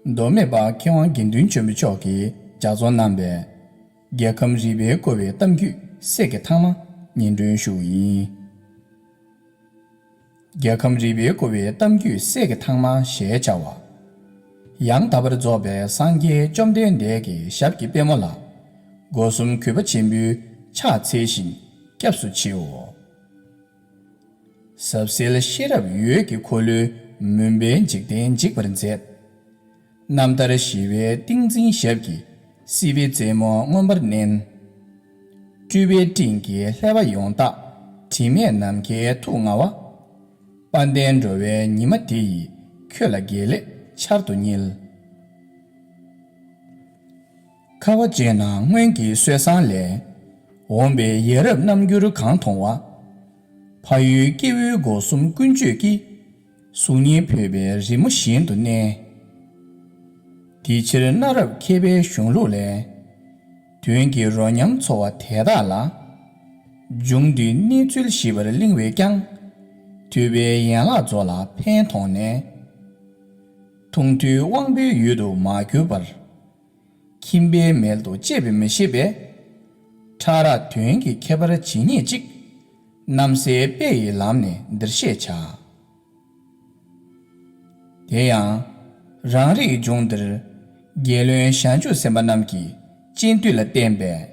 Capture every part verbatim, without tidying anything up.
མདོ་སྨད་པ་མཁས་དབང་དགེ་འདུན་ཆོས་འཕེལ་མཆོག་གིས་ལྗགས་རྩོམ་གནང་པའི་རྒྱལ་ཁམས་རིག་པའི་བསྐོར་བའི་གཏམ་རྒྱུད་གསེར་གྱི་ཐང་མ་སྙན་སྒྲོན་ཞུ་བ་ཡིན། རྒྱལ་ཁམས་རིག་པའི་བསྐོར་བའི་གཏམ་རྒྱུད་གསེར་གྱི་ཐང་མ་ཞེས་བྱ་བ། ཡང་དག་པར་རྫོགས་པའི་སངས་རྒྱས་བཅོམ་ལྡན་འདས་ཀྱི་ཞབས་ཀྱི་པད་མོ་ལ། སྒོ་གསུམ་གུས་པ་ཆེན་པོས་ཕྱག་འཚལ་ཞིང་སྐྱབས་སུ་མཆིའོ། ཟབ་གསལ་ཤེས་རབ་འོད་ཀྱི་འཁོར་ལོས་མུན་པའི་འཇིག་རྟེན་འཇིག་པར་མཛད། རྣམ་ཐར་ཞི་བའི་ཏིང་འཛིན་ཞབས་ཀྱིས་སྲིད་པའི་རྩེ་མོ་མངོན་པར་མནན། སྤྲུལ་པའི་སྤྲིན་གྱིས་ལྷ་བ་ཡོངས་དག་དྲི་མེད་ནམ་མཁའི་ཐུགས་མངའ་བ། དཔལ་ལྡན་འགྲོ་བའི་ཉི་མ་དེ་ཡིས་ཁྱོད་ལ་དགེ་ལེགས་ཆར་དུ་བསྙིལ། ཁ་བ་ཅན་ན་སྔོན་གྱི་སྲོལ་བཟང་ལས། འོངས་པའི་ཡ་རབས་རྣམ་འགྱུར་གང་མཐོང་བ། ཕ་ཡུལ་སྐྱེ་བོའི་སྒོ་གསུམ་ཀུན་སྤྱོད་ཀྱི། གཟུགས་བརྙན་འཕོས་པའི་རི་མོ་བཞིན་དུ་གནས། དེ་ཕྱིར་གནའ་རབས་མཁས་པའི་གཞུང་ལུགས་ལས། དོན་གྱི་རོ་མཉམ་འཚོ་བ་དེ་དག་ལ། འབྱུང་འདུས་གནས་ཚུལ་ཞིབ་པར་གླེང་བས་ཀྱང་། ཐོས་པའི་ཡན་ལག་རྫོགས་ལ་ཕན་མཐོང་ནས། མཐོང་ཐོས་དབང་པོའི་ཡུལ་དུ་མ་གྱུར་པར། ཁྱིམ་པའི་མལ་དུ་སྤྱད་པའི་མི་ཤེས་པས། ཕྲ་རགས་དོན་གྱི་ཁྱད་པར་ཇི་སྙེད་ཅིག་རྣམ་གསལ་དཔེ་ཡི་ལམ་ནས་འདིར་བཤད་བྱ། དེ་ཡང་། རང་རིག་འབྱུང་འདིར། རྒྱལ་བློན་བྱང་ཆུབ་སེམས་དཔའ་རྣམས་ཀྱིས་སྤྱན་འདུས་ལ་བརྟེན་པས།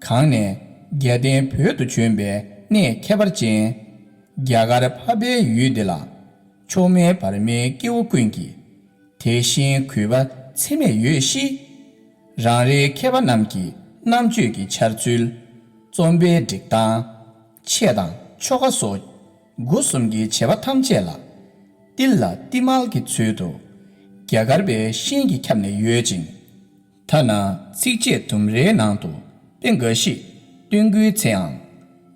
གང་ནས་རྒྱལ་བསྟན་བོད་དུ་བྱོན་པའི་གནས་ཁྱད་པར་ཅན། རྒྱ་གར་འཕགས་པའི་ཡུལ་འདི་ལ། མཆོག་དམན་བར་མའི་སྐྱེ་བོ་ཀུན་གྱིས། དད་ཞེན་གུས་པ་ཚད་མེད་ཡོད་གཤིས། རང་རེའི་མཁས་པ་རྣམས་ཀྱི་རྣམ་དཔྱོད་ཀྱི་འཆར་ཚུལ། རྩོམ་པའི་སྒྲིག་སྟངས། ཆས་དང་ཆོ་ག་སོགས། སྒོ་གསུམ་གྱི་བྱེད་པ་ཐམས་ཅད་ལ། ཏིལ་ལ་ཏིལ་མར་གྱི་ཚུལ་དུ། རྒྱ་གར་པའི་ཤིང་གིས་ཁྱབ་ནས་ཡོད་ཅིང་། ཐ་ན་ཚིགས་བཅད་དུམ་རེའི་ནང་དུ་དཔེ་འགའ་ཞིག་སྟོན་དགོས་ཚེའང་།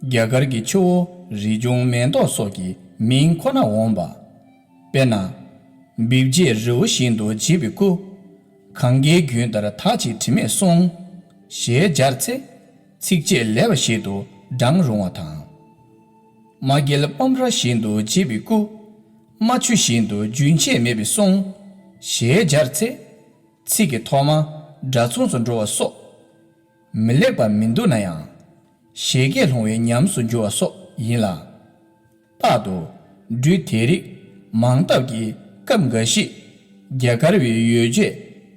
རྒྱ་གར་གྱི་ཆུ་བོ་རི་ལྗོངས་མེ་ཏོག་སོགས་ཀྱི་མིང་ཁོ་ན་འོངས་པ། དཔེར་ན། འབིབས་རྗེས་རི་བོ་བཞིན་དུ་བརྗིད་པའི་སྐུ། གངྒཱའི་རྒྱུན་ལྟར་དག་ཅིང་དྲི་མེད་གསུང་། ཞེས་སྦྱར་ཚེ། ཚིགས་བཅད་ལེགས་པ་ཞིག་ཏུ་བགྲང་རུང་བ་དང་། རྨ་རྒྱལ་སྤོམ་ར་བཞིན་དུ་བརྗིད་པའི་སྐུ། རྨ་ཆུ་བཞིན་དུ་རྒྱུན་ཆད་མེད་པའི་གསུང་། ཞེས་སྦྱར་ཚེ། ཚིག་གི་ཐོག་མ་སྒྲ་མཚུངས་སུ་འགྲོ་བ་སོགས། མི་ལེགས་པ་མི་འདུག་ན་ཡང་། ཞལ་གྱིས་ལྷུང་བའི་ཉམས་སུ་འགྱུར་བ་སོགས་ཡིན་ལ། རྟག་ཏུ་འབྲུ་དེ་རིགས་མང་སྟབས་ཀྱིས་སྐབས་འགའ་ཞིག་རྒྱ་གར་བའི་ཡོ་བྱད་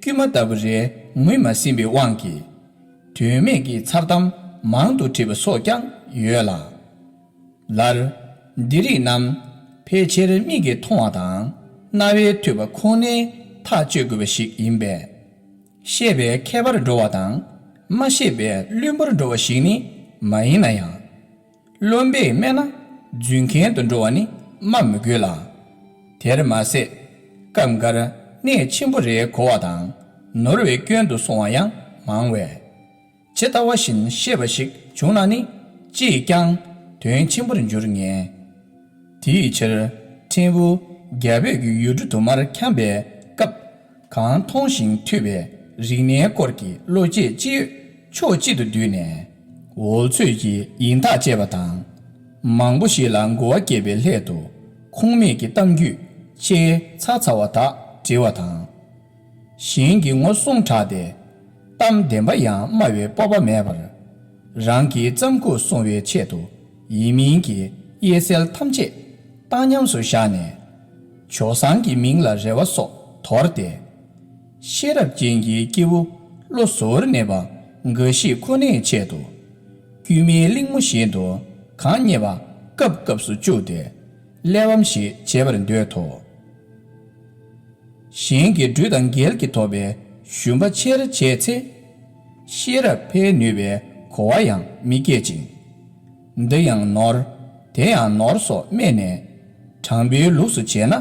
དཀྱུས་མ་ལྟ་བུ་རེ་ངོས་མ་ཟིན་པའི་དབང་གིས། དོན་མེད་ཀྱི་མཚར་གཏམ་མང་དུ་བྲིས་པ་སོགས་ཀྱང་ཡོད་ལ། ལར། འདི་རིགས་རྣམས་ཕལ་ཆེར་མིག་གིས་མཐོང་བ་དང་རྣ་བས་ཐོས་པ་ཁོ་ནའི་ཐག་གཅོད་དགོས་པ་ཞིག་ཡིན་པས། བཤད་པས་མཁས་པར་འགྲོ་བ་དང་མ་བཤད་པས་བླུན་པོར་འགྲོ་བ་ཞིག་ནི་མ་ཡིན་ན་ཡང་། བླུན་པས་སྨྲས་ན་རྫུན་མཁན་དུ་འགྲོ་བ་ནི་སྨྲ་མི་དགོས་ལ། དེར་མ་ཟད། སྐབས་འགར་གནད་ཆེན་པོ་རེ་གོ་བ་དང་ནོར་བའི་སྐྱོན་དུ་སོང་བ་ཡང་མང་བས། ཇི་ལྟ་བ་བཞིན་ཤེས་པ་ཞིག་བྱུང་ན་ནི་ཅིས་ཀྱང་དོན་ཆེན་པོར་འགྱུར་ངེས། དེའི་ཕྱིར་ཕྲན་བུ་རྒྱ་བོད་ཀྱི་ཡུལ་གྲུ་དུ་མར་འཁྱམས་པའི་སྐབས། གང་མཐོང་ཞིང་ཐོས་པའི་རིག་གནས་སྐོར་གྱི་བློ་སྐྱེད་ཅི་ཡོད་ཕྱོགས་གཅིག་ཏུ་བསྡུས་ནས། འོལ་ཚོད་ཀྱི་ཡིན་ཐག་བཅད་པ་དང་། མང་པོ་ཞིག་ལ་མགུ་བ་སྐྱེད་པའི་སླད་དུ་ཁུངས་མེད་ཀྱི་གཏམ་རྒྱུད་ཆེས་ཚ་ཚ་བ་དག་བྲིས་པ་དང་། གཞན་གྱི་ངོ་སྲུང་དྲགས་ཏེ། གཏམ་བདེན་པ་ཡང་སྨྲ་བའི་སྤོབས་པ་མེད་པར། རང་གི་རྩམ་ཁུག་སྲུང་བའི་ཆེད་དུ་ཡིན་མིན་གྱི་དབྱེ་གསལ་ཐམས་ཅད་བཏང་སྙོམས་སུ་བཞག་ནས། ཇོ་བཟང་གི་མིང་ལ་རེ་བ་སོགས་དོར་ཏེ། ཤེས་རབ་ཅན་གྱི་སྐྱེས་བུ་བློ་གཟུར་གནས་པ་འགའ་ཞིག་ཁོ་ནའི་ཆེད་དུ། དཀྱུས་མའི་གླེང་མོ་བཞིན་དུ་གང་རྙེད་པ་སྐབས་སྐབས་སུ་བཅུག་སྟེ་གླེགས་བམ་ཞིག་བྱེད་པར་འདོད་དོ། གཞན་གྱི་སྦྲུལ་དང་མགལ་གྱིས་ཐོབ་པའི་ཞུམ་པ་ཆེར་བྱས་ཚེ། ཤེས་རབ་འཕེལ་ནུས་པའི་གོ་བ་ཡང་མི་སྐྱེད་ཅིང་། འདི་ཡང་ནོར། དེ་ཡང་ནོར་སོགས་སྨྲས་ནས། དྲང་པོའི་ལུགས་སུ་བྱས་ན།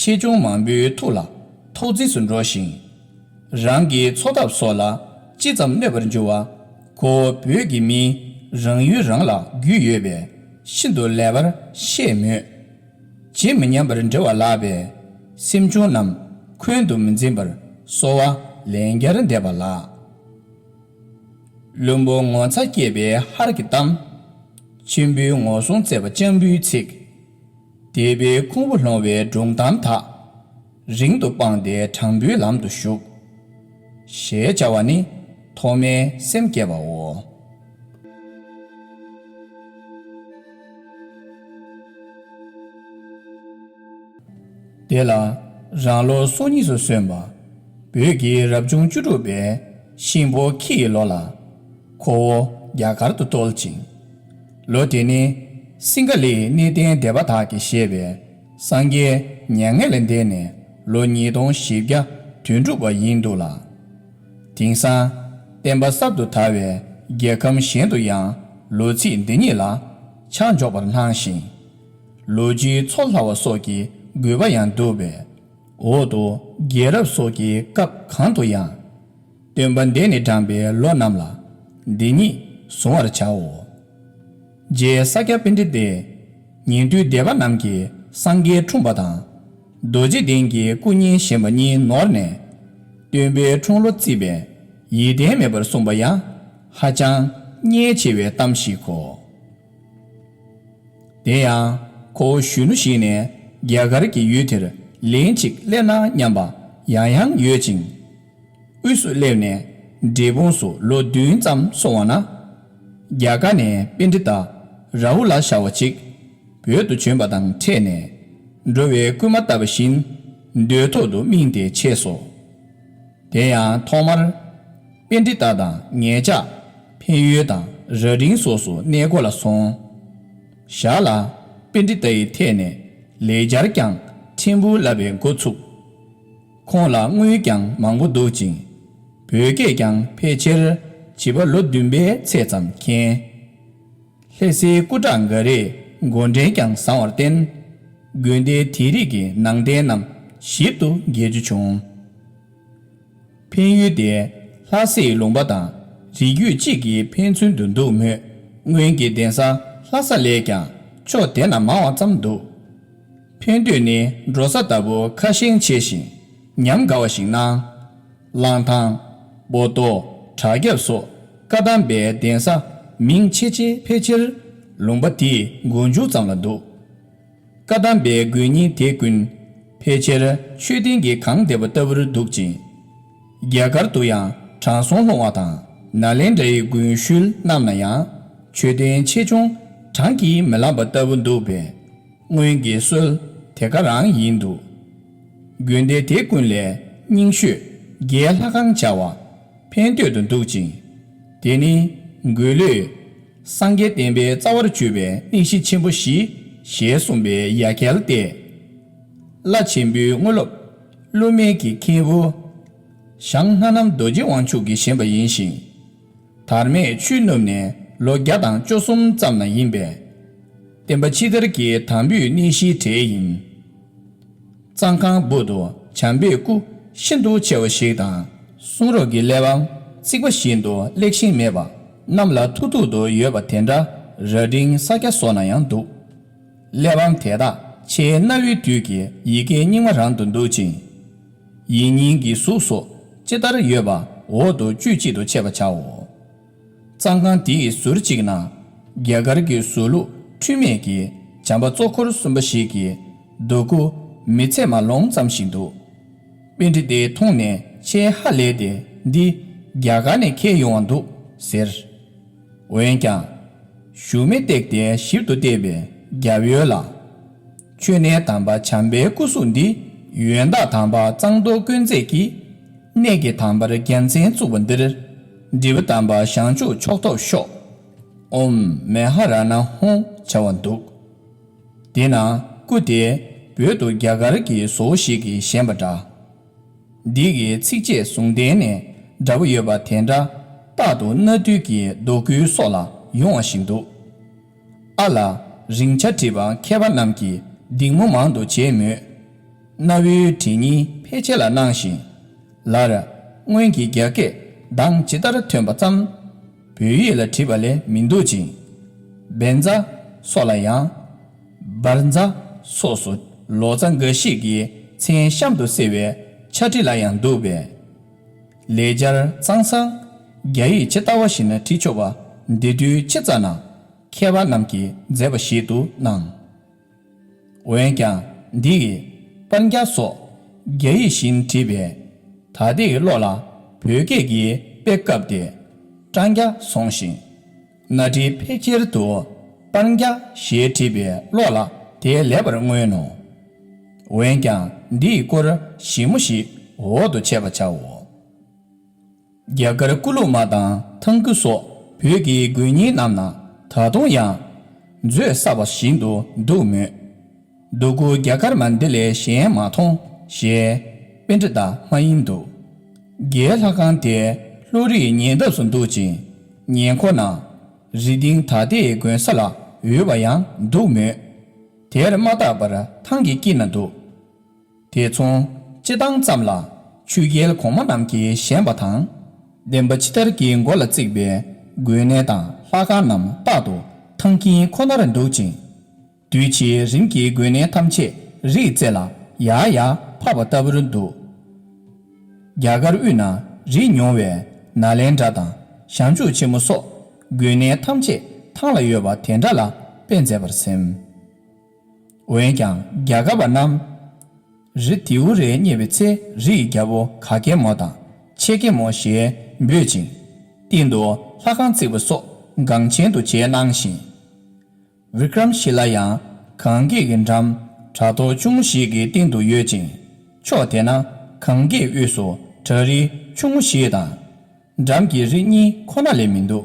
ཆེ་ཆུང་མང་པོའི་ཐུགས་ལ་ཐོག་རྫིས་སུ་འགྲོ་ཞིང་། རང་གི་འཚོ་ཐབས་སོགས་ལ་ཅི་ཙམ་གནོད་པར་འགྱུར་བ། ཁོ་བོ་བོད་ཀྱི་མིས་རང་ཡུལ་རང་ལ་རྒྱུས་ཡོད་པས་ཤིན་ཏུ་ལེགས་པར་ཤེས་མོད། ཇི་མི་སྙམ་པར་འབྲི་བ་ལགས་པས། སེམས་བྱུང་རྣམས་འཁོན་དུ་མི་འཛིན་པར་གསོལ་བ་ལན་བརྒྱར་འདེབས་པ་ལགས། བླུན་པོ་ངོ་ཚ་སྐྱེས་པའི་ཧར་གྱི་གཏམ། ཆེན་པོའི་ངོ་སྲུང་བརྩད་པ་སྤྱང་བུའི་ཚིག། དད་པའི་ཁུང་བུ་སློང་བའི་སྒྲུང་གཏམ་དག། རིང་དུ་སྤངས་ཏེ་དྲང་པོའི་ལམ་དུ་ཞུགས། ཞེས་བྱ་བ་ནི་ཐོག་མའི་སེམས་བསྐྱེད་པའོ། དེ་ལ་རང་ལོ་སོ་གཉིས་སུ་སོན་པ་བོད་ཀྱི་རབ་བྱུང་བཅུ་དྲུག་པའི་ཤིང་ཕོ་ཁྱི་ཡི་ལོ་ལ་ཁོ་བོ་རྒྱ་གར་དུ་བརྟོལ་ཅིང་། ལོ་དེ་ནི་སིང་ག་ལའི་གནས་བརྟན་སྡེ་པ་དག་གིས་བཞེས་པའི་སངས་རྒྱས་མྱ་ངན་ལས་འདས་ནས་ལོ་ཉིས་སྟོང་བཞི་བརྒྱ་དོན་དྲུག་པ་ཡིན་འདུག་ལ། དེང་སང་བསྟན་པ་གསར་དུ་དར་བའི་རྒྱལ་ཁམས་གཞན་དུ་ཡང་ལོ་ཚིགས་འདི་ཉིད་ལ་ཆ་འཇོག་པར་སྣང་ཞིང་། ལོ་རྒྱུས་ཚོ་སླ་བ་སོགས་ཀྱི་དགོས་པ་ཡང་འདུག་པས། འོག་ཏུ་རྒྱལ་རབས་སོགས་ཀྱི་སྐབས་གང་དུ་ཡང་། སྟོན་པ་འདས་ནས་དྲངས་པའི་ལོ་རྣམས་ལ་འདི་ཉིད་གཟུང་བར་བྱའོ། རྗེ་ས་སྐྱ་པཎྜི་ཏས་ཉན་ཐོས་སྡེ་པ་རྣམས་ཀྱིས་སངས་རྒྱས་འཁྲུངས་པ་དང་། རྡོ་རྗེ་གདན་གྱི་སྐུ་བརྙན་བཞེངས་པ་གཉིས་ནོར་ནས། སྟོན་པའི་འཁྲུངས་ལོ་བརྩིས་པས་ཡིད་བརྟན་མེད་པར་གསུངས་པ་ཡང་ཧ་ཅང་བརྙས་ཆེ་བའི་གཏམ་ཞིག་གོ། དེ་ཡང་ཁོ་བོ་གཞོན་ནུ་ཞིག་ནས་རྒྱ་གར་གྱི་ཡུལ་དེར་ལན་གཅིག་སླེབས་ན་སྙམ་པ་ཡང་ཡང་ཡོད་ཅིང་། དབུས་སུ་སླེབས་ནས་འབྲས་སྤུངས་སུ་ལོ་བདུན་ཙམ་སོང་བ་ན། རྒྱ་གར་ནས་པཎྜི་ཏ་རཱ་ཧུ་ལ་ཞེས་པ་ཅིག་བོད་དུ་བྱོན་པ་དང་འཕྲད་ནས། འགྲོ་བའི་སྐུལ་མ་བཏབ་པ་བཞིན་འདོད་ཐོག་ཏུ་སྨིན་ཏེ་ཆས་སོ། དེ་ཡང་ཐོག་མར་པཎྜི་ཏ་དང་ངེད་ཅག་འཕན་ཡུལ་དང་རྭ་སྒྲེང་སོགས་སུ་གནས་སྐོར་ལ་སོང་། ཞར་ལ་པཎྜི་ཏ་ཡི་ཐད་ནས་ལེགས་སྦྱར་ཀྱང་ཕྲན་བུ་བསླབ་པའི་འགོ་ཚུགས། ཁོང་ལ་དངུལ་ཀྱང་མང་པོ་འདུག་ཅིང་། བོད་སྐད་ཀྱང་ཕལ་ཆེར་བྱིས་པ་ལོ་བདུན་པའི་ཚད་ཙམ་མཁྱེན། ལྷ་སའི་སྐུ་དྲག་འགའ་རེས་མགོ་འདྲེན་ཀྱང་བཟང་བར་བརྟེན། དགོན་སྡེ་དེ་རིགས་ཀྱི་ནང་རྟེན་རྣམས་ཞིབ་ཏུ་མཇལ་རྒྱུ་བྱུང་། འཕན་ཡུལ་དེ་ལྷ་སའི་ལུང་པ་དང་རིགས་རྒྱུད་གཅིག་གི་ཕན་ཚུན་དུ་འདུག་མོད། སྔོན་གྱི་གདན་ས་ལྷ་ས་ལས་ཀྱང་ཕྱོགས་དེ་ན་མང་བ་ཙམ་འདུག། འཕན་སྟོད་ནི་འགྲོ་ས་ལྟ་བུ་ཁ་ཞེང་ཆེ་ཞིང་ཉམས་དགའ་བ་ཞིག་སྣང་། གླང་ཐང་། པོ་ཏོ། བྲག་རྒྱབ་སོགས་བཀའ་གདམས་པའི་གདན་ས་མིང་ཆེ་ཆེ་ཕལ་ཆེར་ལུང་པ་དེའི་མགོ་མཇུག་ཙམ་ལ་འདུག། བཀའ་གདམས་པའི་དགོན་རྙིང་དེ་ཀུན་ཕལ་ཆེར་མཆོད་རྟེན་གྱིས་གང་བསྡད་པ་ལྟ་བུར་འདུག་ཅིང་། རྒྱ་གར་དུ་ཡང་དྲང་སྲོང་ལྷུང་བ་དང་ནཱ་ལེནྡྲའི་དགོན་ཤུལ་རྣམས་ན་ཡང་མཆོད་རྟེན་ཆེ་ཆུང་གྲངས་ཀྱིས་མི་ལངས་པ་ལྟ་བུ་འདུག་པས། སྔོན་གྱི་སྲོལ་དེ་ག་རང་ཡིན་འདུག། དགོན་སྡེ་དེ་ཀུན་ལས་རྙིང་ཤོས་རྒྱའི་ལྷ་ཁང་བྱ་བ་འཕན་སྟོད་དུ་འདུག་ཅིང་། དེ་ནི་མགོ་ལོས་སངས་རྒྱས་བསྟན་པའི་རྩ་བར་གྱུར་པའི་གནས་གཞི་ཆེན་པོ་བཞི་ཞེས་གསུངས་པའི་ཡ་གྱལ་ཏེ། བླ་ཆེན་པོའི་དངོས་སློབ་ཀླུ་སྨད་ཀྱི་མཁན་པོ་ཞང་སྣ་ནམ་རྡོ་རྗེ་དབང་ཕྱུག་གིས་བཞེངས་པ་ཡིན་ཞིང་། དར་མས་ཆུས་བསྣུབས་ནས་ལོ་བརྒྱ་དང་བཅུ་གསུམ་ཙམ་ན་ཡིན་པས། བསྟན་པ་ཕྱི་དར་གྱི་དང་པོའི་གནས་གཞིའི་གྲས་ཡིན། གཙང་ཁང་སྦུག་ཏུ་བྱམས་པའི་སྐུ་ཤིན་ཏུ་ཆེ་བ་ཞིག་དང་། གསུང་རབ་ཀྱི་གླེགས་བམ་བརྩིགས་པ་བཞིན་དུ་ལེགས་ཤིང་མེད་པ་གནམ་ལ་ཐུག་ཐུག་ཏུ་ཡོད་པ་དེ་འདྲ་རྭ་སྒྲེང་ས་སྐྱ་སོགས་ན་ཡང་འདུག། གླེགས་བམ་དེ་དག་ཆེས་གནའ་བོའི་དུས་ཀྱི་ཡི་གེ་རྙིང་མ་རང་དུ་འདུག་ཅིང་། ཡིག་རྙིང་གི་གཟུགས་སོགས་ཅི་ལྟར་ཡོད་པ་འོག་ཏུ་དཔྱོད་ཅིག་ཏུ་འཆད་པར་བྱའོ། གཙང་ཁང་དེ་ཡི་ཟུར་གཅིག་ན་རྒྱ་གར་གྱི་ཟུར་ལུགས་འཁྲུལ་མེད་ཀྱི་བྱམས་པ་གཙོ་འཁོར་གསུམ་པ་ཞིག་གི་རྡོ་སྐུ་མི་ཚད་མ་ལོང་ཙམ་ཞིག་འདུག། པཎྜི་ཏས་མཐོང་ནས་ཆེས་ཧ་ལས་ཏེ་འདི་རྒྱ་གར་ནས་ཁྱེར་ཡོང་བ་འདུག་ཟེར། འོན་ཀྱང་གཞུག་མའི་སྟེགས་དེ་ཞིབ་ཏུ་བལྟས་པས་རྒྱབ་ཡོལ་ལ། མཆོད་གནས་དམ་པ་བྱམས་པའི་སྐུ་གཟུགས་འདི་ཡོན་བདག་དམ་པ་གཙང་ཏོ་དཀོན་བརྩེགས་ཀྱིས་གནས་ཀྱི་དམ་པར་རྒྱལ་མཚན་བཙུགས་པ་འདིར་སྒྲིབ་པ་དམ་པ་བྱང་ཆུབ་མཆོག་ཐོབ་ཤོག། ཨོཾ་མེ་ཧ་ར་ཎ་ཧཱུྃ་བྱ་བ་འདུག། དེས་ན་སྐུ་དེ་བོད་དུ་རྒྱ་གར་གྱི་བཟོ་བོ་ཞིག་གིས་བཞེངས་པ་འདྲ། འདི་གི་ཚིགས་བཅད་ཟུང་ལྡན་ནས་འདྲ་པོ་ཡོད་པ་དེ་འདྲ་རྟག་ཏུ་གནའ་དུས་ཀྱི་རྡོ་སྐུའི་སོགས་ལ་ཡོང་བ་ཞིག་འདུག། ཨ་ལ་རིང་ཆ་བྲིས་པ་མཁས་པ་རྣམས་ཀྱིས་སྡིགས་མོ་མང་དུ་བྱས་མོད། གནའ་བོའི་བྲིས་རྙིང་ཕལ་ཆེར་ལ་སྣང་ཞིང་། ལར་སྔོན་གྱི་རྒྱ་སྐད་གདངས་ཇི་ལྟར་ཐོན་པ་ཙམ་བོད་ཡིག་ལ་བྲིས་པ་ལས་མི་འདུག་ཅིང་། བན་ཛ་སོགས་ལ་ཡང་། བར་ཛ་སོགས་སུ་ལོ་ཙཱ་འགའ་ཞིག་གིས་མཚན་གཤམ་དུ་གསལ་བའི་ཕྱག་བྲིས་ལ་ཡང་འདུག་པས། ལེགས་སྦྱར་གཙང་སང་རྒྱ་ཡིག་ཇི་ལྟ་བ་བཞིན་བྲིས་ཆོག་པ་འདི་དུས་ཕྱི་ཙ་ན་མཁས་པ་རྣམས་ཀྱིས་མཛད་པ་ཞིག་ཏུ་སྣང་། འོན་ཀྱང་འདི་ཡི་པཎ་ཉ་སོགས་ རྒྱ་ཡིག་བཞིན་བྲིས་པས། ད་ལྟའི་བློ་ལ་བོད་སྐད་ཀྱི་དཔེ་བཀབ་སྟེ་སྤྲང་རྒྱ་སོང་ཞིང་། གནའ་འབྲེལ་ཕལ་ཆེར་དུ་སྤང་རྒྱ་ཞེས་བྲིས་པའི་བློ་ལ་དེ་ལེགས་པར་མངོན་ནོ། འོན་ཀྱང་འདིའི་སྐོར་ཞིབ་མོ་ཞིག་འོག་ཏུ་འཆད་པར་བྱའོ། རྒྱ་གར་ཀུ་ལུ་མ་དང་ཐང་ཀི་སོགས་བོད་ཀྱི་དགོན་རྙིང་རྣམས་ན་ད་དུང་ཡང་མཛོད་གསར་པ་བཞིན་དུ་འདུག་མོད། འདུག་གུ་རྒྱ་གར་མ་འདི་ལས་གཞན་མ་མཐོང་ཞེས་པཎྜི་ཏ་མ་ཡིན་འདུག་རྒྱའི་ལྷ་ཁང་དེ་ལྷོ་རིའི་ཉེ་འདབས་སུ་འདུག་ཅིང་ཉེ་འཁོར་ན་རི་སྟེང་ད་ལྟའི་དགོན་ས་ལ་འོས་པ་ཡང་འདུག་མོད། དེར་མ་བརྟགས་པར་ཐང་གི་དཀྱིལ་ན་འདུག་དེ་མཚུངས་སྤྱི་བཏང་ཙམ་ལ་ཆོས་རྒྱལ་གོང་མ་རྣམས་ཀྱིས་བཞེངས་པ་དང་། བདེན་པ་ཇི་ལྟར་གྱི་མགོ་ལ་བརྩིགས་པའི་དགོན་གནས་དང་ལྷ་ཁང་རྣམས་རྟག་ཏུ་ཐང་དཀྱིལ་ཁོ་ནར་འདུག་ཅིང་། དུས་ཕྱིས་རིམ་གྱིས་དགོན་གནས་ཐམས་ཅད་རིའི་རྩེ་ལ་ཡར་ཡར་འཕགས་པ་ལྟ་བུར་འདུག་རྒྱ་གར་དབུས་ན་རི་མྱོང་བའི་ནཱ་ལེནྡྲ་དང་བྱང་ཆུབ་ཆེན་མོ་སོགས་དགོན་གནས་ཐམས་ཅད་ཐང་ལ་ཡོད་པ་དེ་འདྲ་ལ་དཔེ་མཛད་པར་སེམས། འོན་ཀྱང་རྒྱ་གར་བ་རྣམས། རི་དེའུ་རེ་རྙེད་པའི་ཚེ་རི་ཡི་རྒྱལ་པོ་ག་གེ་མོ་དང་ཆེ་གེ་མོ་ཞེས་འབོད་ཅིང་། སྟེང་དུ་ལྷ་ཁང་བརྩིགས་པ་སོགས་འགངས་ཆེན་དུ་བྱས་གནང་ཞིང་། བི་ཀྲམ་ཤི་ལ་ཡང་གངས་སྐེད་ཀྱི་འགྲམ་བྲག་རྡོ་ཆུང་ངུ་ཞིག་གི་སྟེང་དུ་ཡོད་ཅིང་། ཕྱོགས་དེ་ན་གངས་སྐེད་དབུས་སུ་བྲག་རི་ཆུང་ངུ་ཞིག་དང་། འགྲམ་གྱི་རི་གཉིས་ཁོ་ན་ལས་མི་འདུག་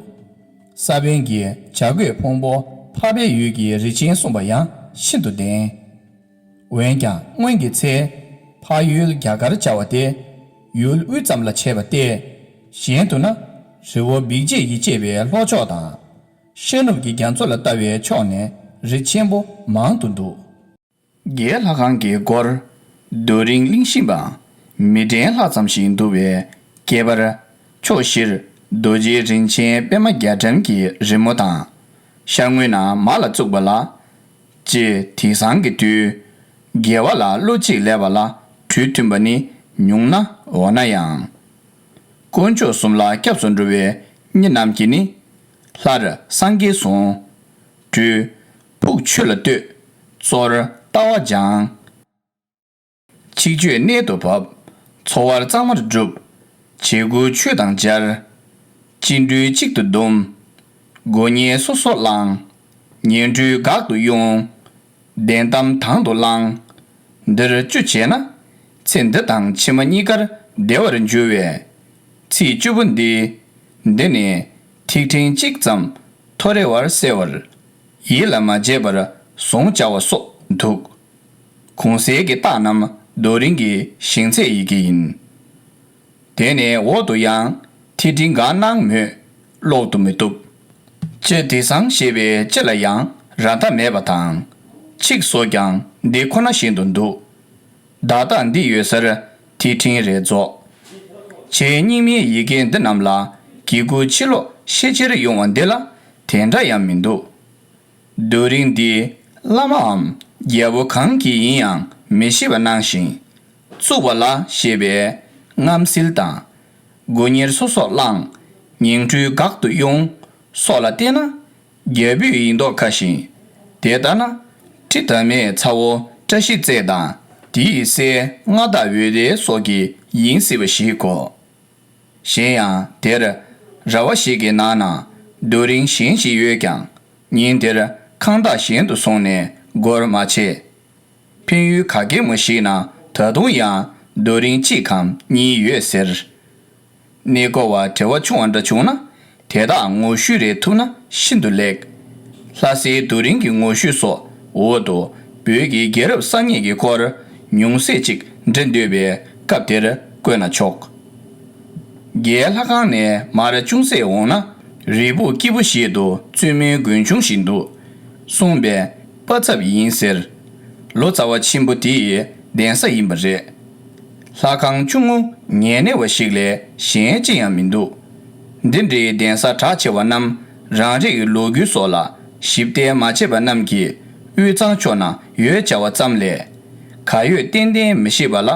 ས་བོན་གྱི་བྱ་རྒོད་ཕུང་པོ་འཕགས་པའི་ཡུལ་གྱི་རི་ཆེན་གསུངས་པ་ཡང་ཤིན་ཏུ་བདེན། འོན་ཀྱང་སྔོན་གྱི་ཚེ། འཕགས་ཡུལ་རྒྱ་གར་བྱ་བ་སྟེ། ཡུལ་དབུས་ཙམ་ལ་བྱས་པ་སྟེ། གཞན་དུ་ན། རི་བོ་འབིགས་བྱེད་ཀྱིས་བཅད་པའི་ལྷོ་ཕྱོགས་དང་། ཤར་ནུབ་ཀྱི་རྒྱ་མཚོ་ལ་ལྟ་བའི་ཕྱོགས་ནས་རི་ཆེན་པོ་མང་དུ་འདུག་རྒྱའི་ལྷ་ཁང་གི་སྒོར། རྡོ་རིང་གླིང་ཤིང་པ། མི་འདྲེན་ལྷ་ཙམ་ཞིག་འདུ་བའི་ཁྱད་པར། ཕྱོགས་བཞིར་རྡོ་རྗེ་རིན་ཆེན་པད་མ་རྒྱ་གྲམ་གྱི་རི་མོ་དང་། ཤར་ངོས་ན་མ་ལ་བཙུགས་པ་ལ། ཅེས་དེང་སང་གི་དུས། དགེ་བ་ལ་བློ་གཅིག་ལས་པ་ལ་གྲོས་མཐུན་པ་ནི་ཉུང་ན་འོ་ན་ཡང་། དཀོན་མཆོག་གསུམ་ལ་སྐྱབས་སུ་འགྲོ་བའི་མི་རྣམས་ཀྱིས་ནི། སླར་སངས་རྒྱས་གསུང་། སྤྲུལ། ཕུག་ཆོས་ལ་བསྟོད། གཙོར་ལྟ་བ་སྦྱང་། ཆིག་བརྗོད་གནད་དུ་བབ། འཚོ་བར་གཙང་མར་སྒྲུབ། བྱེད་སྒོ་ཆོས་དང་སྦྱར། སྤྱི་འགྲོས་གཅིག་ཏུ་བསྡོམས། དགོས་ངེས་སོ་སོར་བླང་། ཉན་ཐོས་དགག་ཏུ་དབྱུང་། བདེན་གཏམ་དང་དུ་བླང་། འདིར་བཅུ་བྱས་ན། ཚེ་འདི་དང་ཕྱི་མ་གཉིས་ཀར་བདེ་བར་འགྱུར་བས། ཚིག་བཅུ་པོ་འདི། འདི་ནི་ཐིག་ཕྲེང་གཅིག་ཙམ་ཐོ་རེ་བར་གསལ་བར། ཡིད་ལ་མ་བྱེད་པར་བཟུང་བྱ་བ་སོགས་འདུག་གོང་གསལ་གྱི་རྟགས་རྣམས་རྡོ་རིང་གི་ཞེང་ཚད་ཡི་གེ་ཡིན། དེ་ནས་འོག་ཏུ་ཡང་ཐིག་ཕྲེང་འགའ་སྣང་མོད་ཀློག་ཏུ་མི་བཏུབ། སྤྱི་དེང་སང་ཞེས་པའི་སྤྱི་ལ་ཡང་རང་མཐའ་མེད་པ་དང་། ཆིག་སོགས་ཀྱང་འདི་ཁོ་ན་བཞིན་དུ་འདུག་བརྡ་རྟགས་འདི་ཡོད་སར་ཐིག་ཕྲེང་རེ་རྫོགས། ཆེས་རྙིང་མའི་ཡི་གེ་འདི་རྣམས་ལ་གི་གུ་ཕྱི་ལོགས་ཤས་ཆེར་ཡོང་བ་འདི་ལ་དེ་འདྲ་ཡང་མི་འདུག་རྡོ་རིང་འདི་བླ་མའམ་རྒྱལ་པོ་གང་གིས་ཡིན་ཡང་མི་ཤེས་པ་སྣང་ཞིང་། བཙུགས་པ་ལ་ཞེས་པའི་རྔམ་བསིལ་དང་། དགོས་ངེས་སོ་སོར་བླང་། ཉན་ཐོས་དགག་ཏུ་དབྱུང་། སོགས་ལ་བལྟས་ན། རྒྱ་བོད་ཡིན་མདོག་ཁ་ཞིང་། དེ་ལྟ་ན། ཁྲི་དར་མའི་ཚ་བོ་བཀྲ་ཤིས་རྩེ་དང་། དེའི་སྲས་མངའ་བདག་འོད་ལྡན་སོགས་ཀྱི་ཡིན་སྲིད་པ་ཞིག་གོ། གཞན་ཡང་དེར་ར་བ་ཞིག་གི་ནང་ན་རྡོ་རིང་གཞན་ཞིག་ཡོད་ཀྱང་། ཉིན་དེར་ཁང་བདག་གཞན་དུ་སོང་ནས་སྒོར་མ་ཕྱེ། འཕན་ཡུལ་ག་གེ་མོ་ཞིག་ན་ད་དུང་ཡང་རྡོ་རིང་གཅིག་གམ་གཉིས་ཡོད་ཟེར། གནས་སྐོར་བ་བྲེལ་བ་ཆུང་བ་འདྲ་བྱུང་ན། དེ་དག་ངོ་བཤུས་རེ་ཐུབ་ན་ཤིན་ཏུ་ལེགས། ལྷ་སའི་རྡོ་རིང་གི་ངོ་བཤུས་སོགས་འོག་ཏུ་བོད་ཀྱི་རྒྱལ་རབས་གསར་རྙེད་ཀྱི་སྐོར་ཉུང་ཟད་ཅིག་འབྲི་འདོད་པས་སྐབས་དེར་བཀོད་ན་ཆོག་རྒྱའི་ལྷ་ཁང་ནས་མར་ཅུང་ཟད་འོངས་ན་རི་སྦུག་སྐྱིད་པོ་ཞིག་ཏུ་བཙུན་མོའི་དགོན་ཆུང་ཞིག་འདུག་གསུངས་པས་དཔའ་ཚབ་ཡིན་ཟེར། ལོ་ཙཱ་བ་ཆེན་པོ་དེ་ཡི་གདན་ས་ཡིན་པ་རེད། ལྷ་ཁང་ཆུང་ངུ་ངེས་གནས་བ་ཞིག་ལས་གཞན་ཅི་ཡང་མི་འདུག་འདི་འདྲའི་གདན་ས་གྲགས་ཆེ་བ་རྣམས་རང་རེ་ཡི་ལོ་རྒྱུས་སོགས་ལ་ཞིབ་བལྟས་མ་བྱས་པ་རྣམས་ཀྱིས་དབུས་གཙང་ཕྱོགས་ན་ཡོད་བྱ་བ་ཙམ་ལས། ག་ཡོད་ཏན་ཏན་མི་ཤེས་པ་ལ་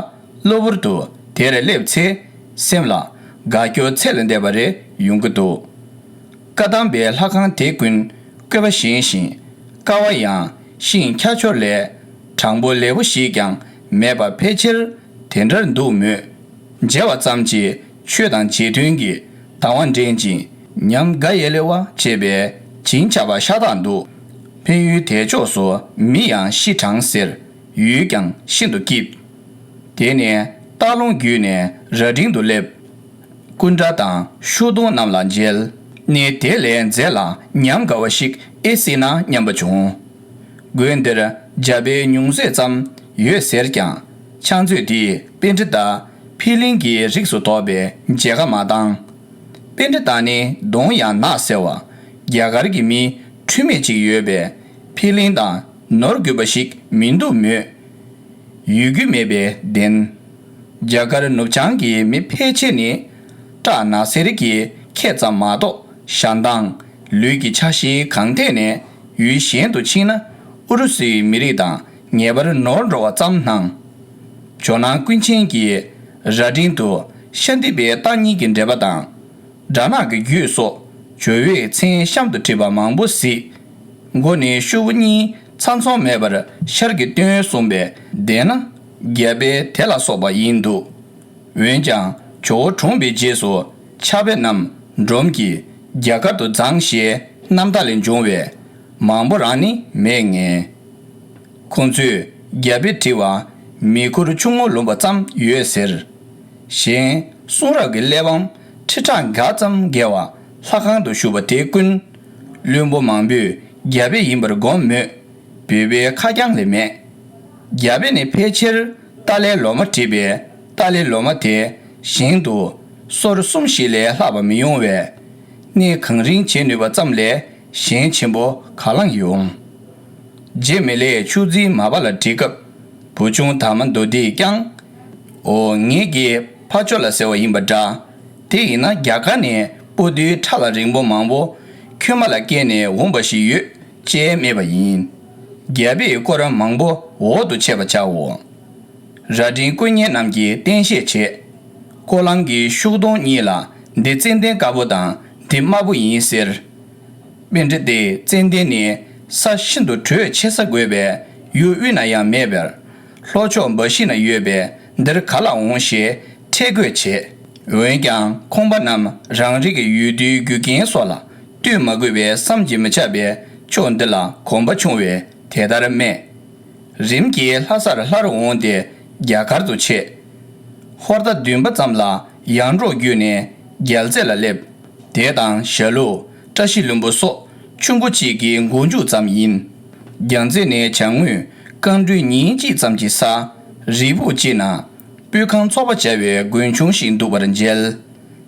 གློ་བུར་དུ་དེར་སླེབས་ཚེ་སེམས་ལ་དགའ་སྐྱོ་ཚད་ལས་འདས་པ་རེ་ཡོང་གི་འདུག་བཀའ་གདམས་པའི་ལྷ་ཁང་དེ་ཀུན་བཀོད་པ་བཞེངས་ཤིང་ཀ་བ་ཡང་ཤིང་ཁྱ་ཁྱོར་ལས་དྲང་པོ་ལེགས་པོ་ཞིག་ཀྱང་མེད་པ་ཕལ་ཆེར་ དེ་འདྲར་འདུག་མོད། མཇལ་བ་ཙམ་གྱིས་ཆོས་དང་རྗེས་མཐུན་གྱི་དང་བ་འདྲེན་ཅིང་ཉམས་དགའ་ཡེ་ལེ་བ་བྱེད་པའི་བྱིན་ཆགས་པ་ཤ་སྟག་འདུག་ཕན་ཡུལ་དེ་ཕྱོགས་སུ་མི་ཡང་ཤི་གྲང་ཟེར། ཡུལ་ཀྱང་ཤིན་ཏུ་སྐྱིད། དེ་ནས་སྟག་ལུང་བརྒྱུད་ནས་རྭ་སྒྲེང་དུ་སླེབས། སྐུ་འདྲ་དང་ཤུག་སྡོང་རྣམས་ལ་མཇལ། གནས་དེ་ལས་མཛེས་ལ་ཉམས་དགའ་བ་ཞིག་ཨེ་སྲིད་ན་སྙམ་པ་བྱུང་། དགོན་འདིར་རྒྱ་བལ་ཉུང་ཤས་ཙམ་ཡོད་ཟེར་ཀྱང་། ཕྱག་མཛོད་འདིས་པཎྜི་ཏ་ཕི་ལིང་གི་རིགས་སུ་གཏོགས་པའི་མཇལ་ཁ་མ་བཏང་། པཎྜི་ཏ་ནི་གདོང་ཡང་ནག་ཟེར་བ། རྒྱ་གར་གྱི་མི་འཁྲུལ་མེད་ཅིག་ཡོད་པས། ཕི་ལིང་དང་ནོར་རྒྱུག་པ་ཞིག་མི་འདུག་མོད། ཡུལ་རྒྱུས་མེད་པའི་གདན། རྒྱ་གར་ནུབ་བྱང་གི་མི་ཕལ་ཆེར་ནི། སྐྲ་ནག་སེར་གྱི་ཁྱད་ཙམ་མ་གཏོགས། ཞལ་མདངས། ལུས་ཀྱི་ཆ་ཤས་གང་ཐད་ནས་ཡུལ་གཞན་དུ་ཕྱིན་ན། ཨུ་རུ་སུའི་མི་རིགས་དང་ངེས་པར་ནོར་འགྲོ་བ་ཙམ་སྣང་། ཇོ་ནང་ཀུན་མཁྱེན་གྱིས་རྭ་སྒྲེང་དུ་ཤཱནྟི་པའི་བརྟག་གཉིས་ཀྱི་འགྲེལ་པ་དང་། སྦྲ་ནག་གི་རྒྱུད་སོགས་ཇོ་བོས་མཚན་གཤམ་དུ་བྲིས་པ་མང་པོ་གཟིགས། མགོ་ནས་ཤུ་བོ་གཉིས་ཚང་ཚོང་མེད་པར་ཤར་གྱི་སྟོན་གསུངས་པས། བདེན་ན་རྒྱ་བལ་དེ་ལ་སོགས་པ་ཡིན་འདུག་འོན་ཀྱང་ཇོ་བོ་གྲོངས་པའི་རྗེས་སུ་ཕྱག་དཔེ་རྣམས་འབྲོམ་གྱིས་རྒྱ་གར་དུ་བརྫངས་ཞེས་རྣམ་ཐར་ལས་འབྱུང་བས། མང་པོ་རང་ནི་མེད་ངེས། ཁོང་ཚོས་རྒྱ་བལ་བྲིས་པ་མི་ཁུར་ཆུང་ངུ་ལུང་པ་ཙམ་ཡོད་ཟེར། གཞན་གསུང་རབ་ཀྱི་གླེགས་བམ་ཁྲི་ཕྲག་འགའ་ཙམ་བརྒལ་བ་ལྷ་ཁང་དུ་བཞུགས་པ་དེ་ཀུན། བློན་པོ་མང་པོས་རྒྱ་བལ་ཡིན་པར་སྒོམ་མོད། བོད་པའི་ཁ་རྐྱང་ལས་མེད། རྒྱ་བལ་ནི་ཕལ་ཆེར་ཏཱ་ལའི་ལོ་མ་བྲིས་པས། ཏཱ་ལའི་ལོ་མ་དེ་བཞིན་དུ་སོར་གསུམ་བཞི་ལས་ལྷག་པ་མི་ཡོང་བས། གནས་གང་རིང་བྱེད་ནུས་པ་ཙམ་ལས་གཞན་ཆེན་པོ་ག་ལ་ཡོང་། རྗེ་མི་ལས་ཆོས་འཛིན་མར་པ་ལ་འདྲི་སྐབས། བུ་ཆུང་དར་མ་མདོ་སྡེས་ཀྱང་། འོ་ངེད་ཀྱི་ཕ་ཇོ་ལ་ཟེར་བ་ཡིན་པ་འདྲ། དེ་ཡིན་ན་རྒྱ་གར་ནས་པོ་ཏིའི་ཁྲ་ལ་རིང་པོ་མང་པོ་ཁྱོད་མ་ལ་བསྐྱལ་ནས་འོངས་པ་ཞིག་ཡོད་ཅེས་སྨྲས་པ་ཡིན། རྒྱ་བལ་སྐོར་མང་པོ་འོག་ཏུ་འཆད་པར་བྱའོ། རྭ་སྒྲེང་དཀོན་གཉེར་རྣམས་ཀྱིས་བསྟན་བཤད་བྱས། ཀོ་ལམ་གྱི་ཤུག་སྡོང་གཉིས་ལ་འདི་ཙན་དན་དཀར་པོ་དང་འདི་དམར་པོ་ཡིན་ཟེར། པཎྜི་ཏས་ཙན་དན་ནི་ས་ཤིན་ཏུ་དྲོད་ཆེ་ས་དགོས་པས་ཡུལ་དབུས་ན་ཡང་མེད་པར། ལྷོ་ཕྱོགས་འབའ་ཞིག་ན་ཡོད་པས་འདིར་ག་ལ་འོང་ཞེས་ཁྲེལ་དགོད་བྱས། འོན་ཀྱང་ཁོང་པ་རྣམས་རང་རིགས་ཀྱི་ཡུལ་དུས་རྒྱུ་རྐྱེན་སོགས་ལ་ལྟོས་མ་དགོས་པས་བསམ་གྱིས་མི་ཁྱབ་པའི་ཕྱོགས་འདི་ལ་གོམས་པ་ཆུང་བས་དེ་ལྟར་སྨྲས། རིམ་གྱིས་ལྷ་སར་སླར་འོངས་ཏེ་རྒྱ་གར་དུ་ཆས། ཧོར་ཟླ་བདུན་པ་ཙམ་ལ་ཡར་འབྲོག་བརྒྱུད་ནས་རྒྱལ་རྩེ་ལ་སླེབས། དེ་དང་ཞྭ་ལུ་བཀྲ་ཤིས་ལྷུན་པོ་སོགས་ཆུ་མགོ་གཅིག་གི་མགོ་མཇུག་ཙམ་ཡིན། རྒྱལ་རྩེ་ནས་བྱང་ངོས་རྐང་འགྲུལ་ཉིན་གཅིག་ཙམ་གྱི་ས། རི་སྦུག་གཅིག་ན། སྤོས་ཁང་ཚོགས་པ་བྱ་བའི་དགོན་ཆུང་ཞིག་འདུག་པར་མཇལ།